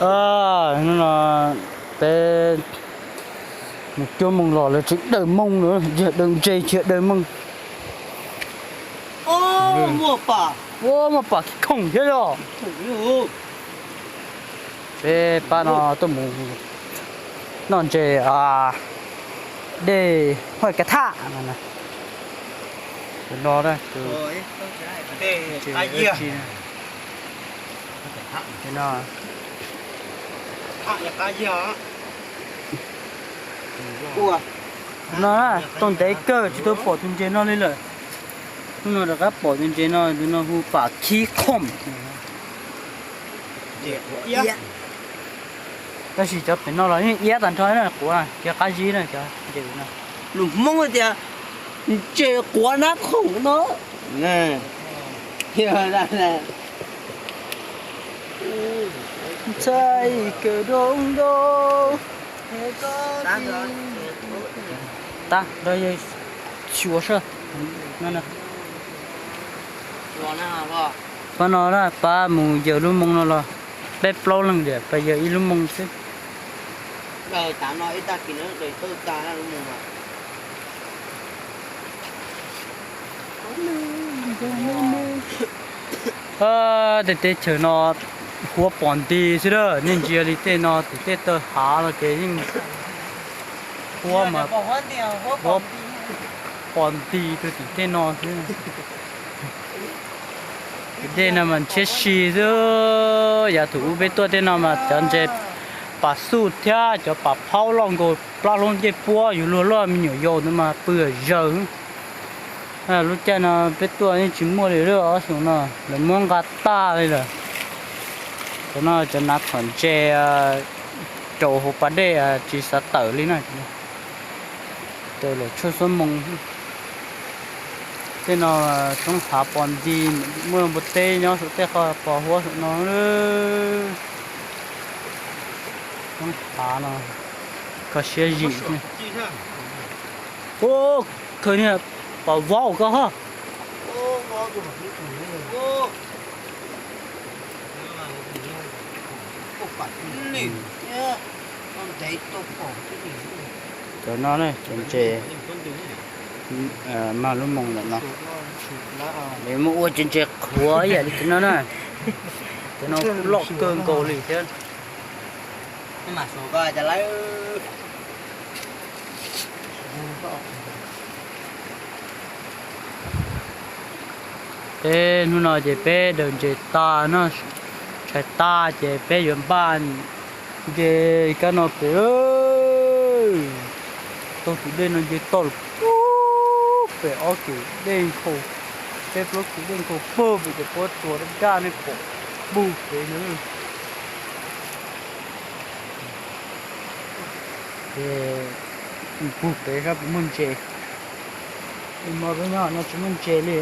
Hnub no peb mus cuab moos los lawv tseem daws moos lawm, yog daws ntses thiab daws moos. Ua muaj pam khib khoom thiab yog. Peb pab no tuaj mus noj ntses dej Huaj Kav Thaj no. No, tau ntev kawg tsis tau pom tus ntses no li lawm. Hnub no rov qab pom tus ntses no, tus no hu pam khib khoom. Tab sis cov pem no los yeej iab tag nrho na, quav kiag qab zib na cov ntses no. Lus Hmoob tias ntses quav nab khoom no. Ntxhais kawm doo doo. Tab, xyuas sab. Pab no na, pab mus yawg lub moo no los peb plaub leeg tiag, pab yawg ib lub moo xwb. Tej teb chaws no huab pom nti xwb a, nej ntsia li tej no tim tej taw hav los ces yeej huab mas huab pom nti rau tim tej no xwb. Tim tej no mas ntshiab si xwb. Yav thaum ub peb tuaj tej no mas cov ntses pam xuj thiab cov pam phaub loj nkaus plab hlaub ncej puab yus luag luaj me nyuam yaus ntawd mas pw zawg. Lub caij no peb tuaj yeej tsis muaj li lawm, ob xyoo no lawv muab nqa tag li lawm. Cov no cov hnav txhom ntses rau hauv pas dej tsis xav tawm li na. Tawm lawm tshuaj xuab moos. Tej no roob hav pos nti, muaj npua teb nyob saum tej qhov pos huab saum no. Roob hav no kho siab zim. Khaws niag pom vaub koj ho. Cov no na, cov ntses mag lub moos ntawm no, lawv muab ua cov ntses qhuav ib yam li cov no na. Cov no loj kawg nkaus li thiab. Peb hnub no ces peb daws ntses tas no, tshais tas ces peb yuav npaj nce kab no pem. Taug tus dej no nce toj lawm pem ob tus dej nkhaus, peb plaub tus dej nkhaus pag pem cov pob tsuas daj daj nej pom pug pem no. Ces pug pem sab puas muaj ntses. Hmo peb nyob no tsis muaj ntses li.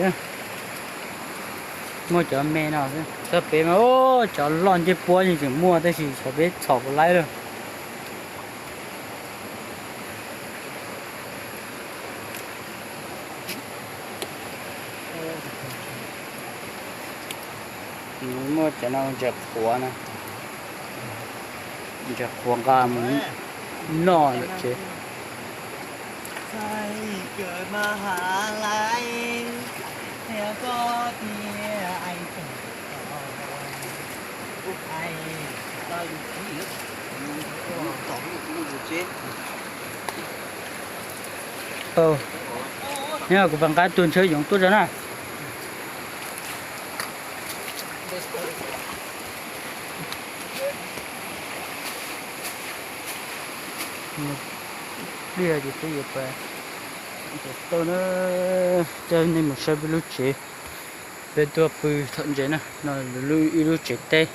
Muaj cov me no xwb. Sab pem mas cov loj ncej puab yeej tseem muaj tab sis xyov peb txhom puas laib lawm. Muaj cov no ntses qhuav na, ntses qhuav nqa mus noj lawm tsev. Nyob kuv pab nqa tus ntshaw yoov tuaj tso na. Pliag ces peb yuav pais tau na, coj nej mus saib peb lub tsev. Peb tuaj pw txhom ntses na, no ib lub tsev teb.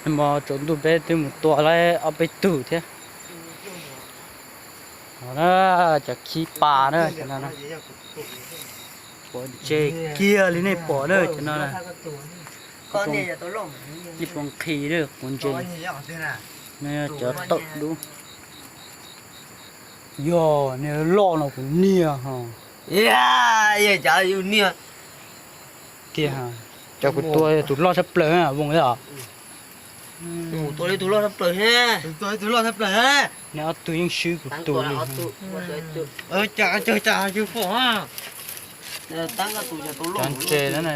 Hmo tsaus ntuj peb twb mus tua lawm ob peb tug thiab. Cov khib pas na, cov no na, quav ntses kiag li nej pom na, cov no na. Nej puas nqhis na, quav ntses, cov tawm dub. Yog niag loj no kuv niag ho. Tiag. Cov kuv tua tus loj tshaj plaws na, Voos os. Tua li tus loj tshaj plaws thiab. Tua li tus loj tshaj plaws thiab. Nej ob tug yeej swb kuv tus li. Cov ntses na,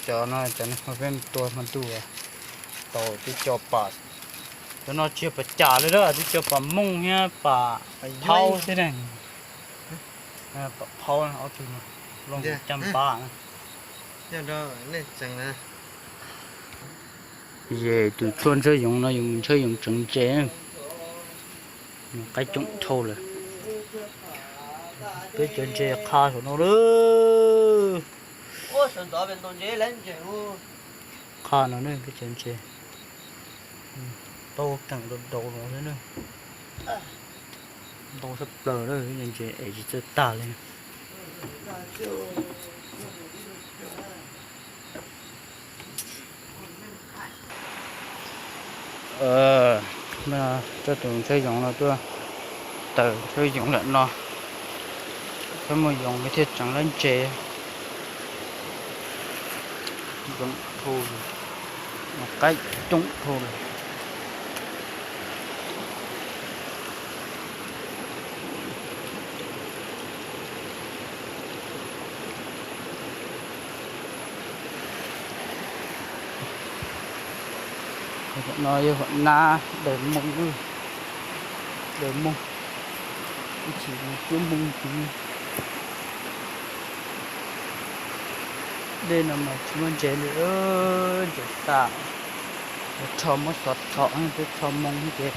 cov no cov peb tua hmo ntuj tau tib co pam, cov no tsis yog pam cas li, tib co pam mooj thiab pam phaub xwb ne. Pam phaub ob tug no, loj caj npab. Ces tus tshuaj ntshaw yoov no yus mus ntshaw yoov tseev ntses, qaib coob dhau lawm. Peb cov ntses qha saum no lawm. Qha no ne, peb cov ntses tau keem dau dau no thiab na. Ntau tshaj plaws na, ntses es tsis txawj tag li. Coj tus ntshaw yoov no tuaj taws ntshaw yoov lawm no, txhob muaj yoov li thiaj tseev lawv ntses. Yoov dhau, qaib coob dhau lawm. No yog hom nab daws mooj, daws mooj, ib chim cuab mooj tid. Dej no mas tsis muaj ntses li, ntses tas, rho muab xov txhom, twb rho mooj ces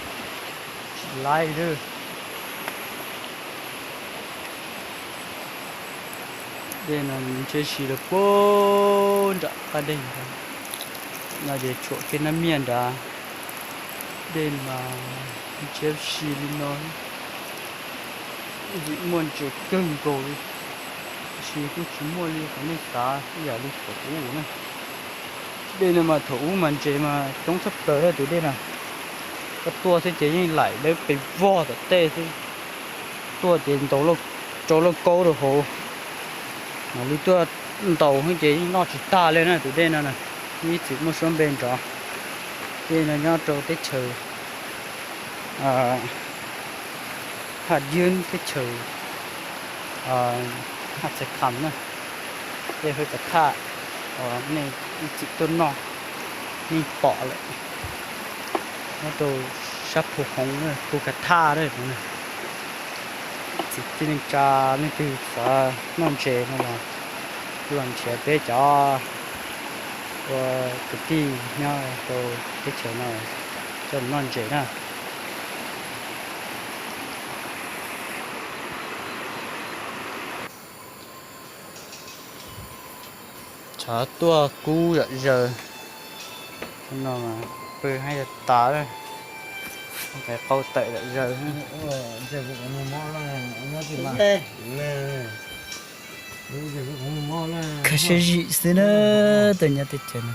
tsis laib lawm. Dej no ntshiab si lawm puag nram qab deg no ces tshuam kiag nab miaj nrad. Dej mas ntshiab si li no, ntxim muaj ntses kawg nkaus li, tiam sis kuj tsis muaj li qhov nej xav ib yam li thaum ub na. Dej no mas thaum ub mas ntses mas coob tshaj plaws tus dej no. Koj tuaj xwb ces yeej laim dawb pes vog tom tej xwb. Tuaj ces ntaus rau lauj kaub rau hauv, mam li tuaj ntaus ces yeej noj tsis tag li na tus dej no na. Ib txwm muaj suab npe nrov. Dej no nyob rau teb chaws Haj Diab, teb chaws Haj Txhais Kham na, dej Haj Txhais Kham, nej ib txwm tuaj noj nej pom lawm. Nyob rau sab Phu Hoov, Phu Ka Thaj na. Txiv tij neej tsa leej twg xav noj ntses no los los nrhiav peb cov ua kwv tij nyob rau teb chaws no coj mus noj ntses na. Tshav tuaj kub zom zaws no, pw haj yog tas lawm, qe qau tawm zom zaws. Khav siab zim xwb na, tus nyob teb chaws no.